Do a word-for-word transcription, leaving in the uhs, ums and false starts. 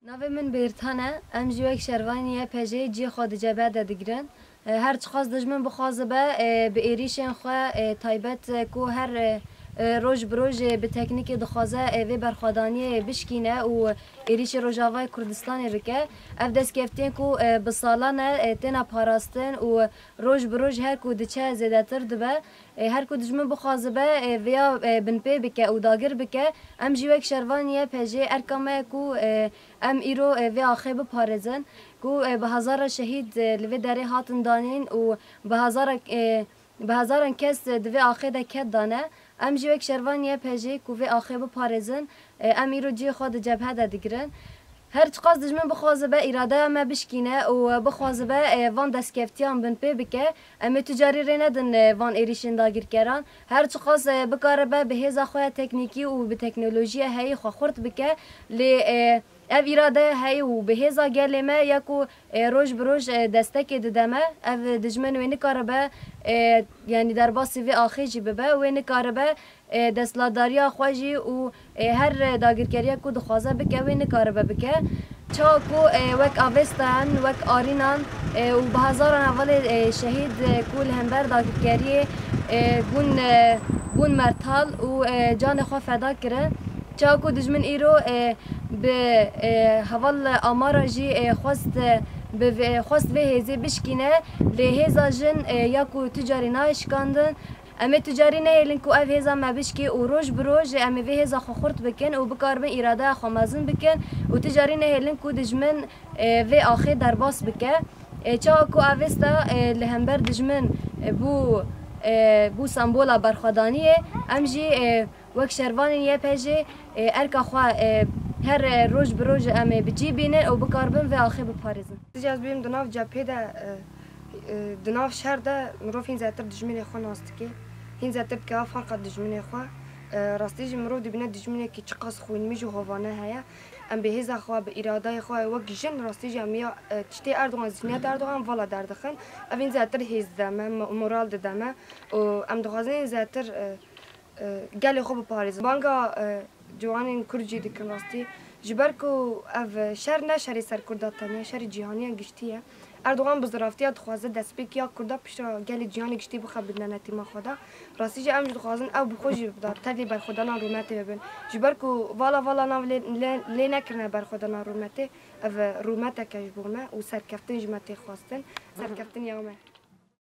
Navê min Bêrtan e. Em jî wek şervanî Y P J'ê cihê xwe di cebhe de digirin. E, her çiqas dijmin bixwazibe, e, bi êrîşên xwe, e, taybet, e, ku her, e, e, roj bi roj, e, bi teknîkê dixwaze, e, vê berxwedaniyê bişkîne û êrîşê Rojavayê Kurdistanê bike. Ev destkeftiyên ku, e, bi salan e, e, têne parastin û roj bi roj her ku diçe zêdetir dibe. E, her ku dijmin bixwazibe, e, vêya, e, binpê bike û dagir bike, em jî wek şervanî Y P J'ê erka me ye ku, e, em îro, e, vê axê biparêzin ku, e, bi hezara şehîd, e, li vê derê hatin danîn û bi hezara, e, bi hezaran kes, e, di vê axê de ked dane. Em jî wek şervanî Y P J'ê ku vê axê biparêzin, e, em îro cihê xwe di cebhe de digirin. Her çiqas dijmin bixwazibe îradeya me bişkîne û bixwazibe, e, van destkeftiyan binpê bike, em ê tu carî rê nedin, e, van êrîşên dagirkeran. Her çiqas, e, bikaribe bi hêza xwe ya teknîkî û bi teknolojiya heyî xwe xurt bike, lê, e, ev îradeya heyî û bi hêza gelê me ya ku, e, roj bi roj, e, destekê dide me. Ev dijmin wê nikaribe, e, yanî derbasî vê axê jî bibe, wê nikaribe, e, desthilatdariya xwe jî û, e, her dagirkeriya ku dixwaze bike, wê nikaribe bike. Çawa ku, e, wek Avesta in, wek Arînan, e, û bi hezaran hevalê, e, şehîd, e, ku li hember dagirkeriyê, e, bûn, e, bûn mertal û, e, canê xwe feda kirin. Çawa ku dijmin îro, e, bi, e, heval Amara jî, e, xwest, e, bi vê, xwest vê hêzê bişkîne, lê hêza jin, e, ya ku tu carî nayê şikandin. Em ê tu carî nehêlin ku ev hêza me bişkê û roj bi roj em ê vê hêza xwe xurt bikin û bikaribin îradeya xwe mezin bikin û tu carî nehêlin ku dijmin, e, vê axê derbas bike. E, çawa ku Avesta, e, li hember dijmin, e, bû, e, bû sembola berxwedaniyê, em jî, e, wek şervanên Y P J'ê, e, erka xwe, e, her, e, roj bi roj em ê bi cî bînin û bikaribin vê axê biparêzin. Rastî jî ez bêm di nav cephê de, e, e, di nav şer de mirov hîn zêdetir dijminê xwe nas dike. Hîn zêdetir dikeve farqa dijminê xwe. E, rastî jî mirov dibîne dijminekî çiqas xwînmij û hovane heye. Em bi hêza xwe, bi îradeyê xwe, wek jin rastî jî em ya, e, tiştê Erdogan, zihniyet Erdogan vala derdixin. Ev hîn zêdetir hêz dide me, mo-, moral dide me. Û em dixwazin hîn zêdetir, e, e, gelê xwe biparêzin. Banga, e, ciwanên Kurd jî dikin rastî. Ji ber ku ev şer ne şerê ser Kurda tenya, şerê cîhanî ya giştî ye. Erdogan bi ziraftiya dixwaze destpêkiya Kurda piştre gelê cîhanê giştî bixe bi denetîma xwe de. Rastî jî em jî dixwazin ew bi xwe jî bi tevlî berxwedana rûmetê bibin. Ji ber ku vala vala nav lê, lê, lê nekirine berxwedana rûmetê, ev rûmeteke ji bo me û serkeftin ji me tê xwestin. Serkeftin ya me.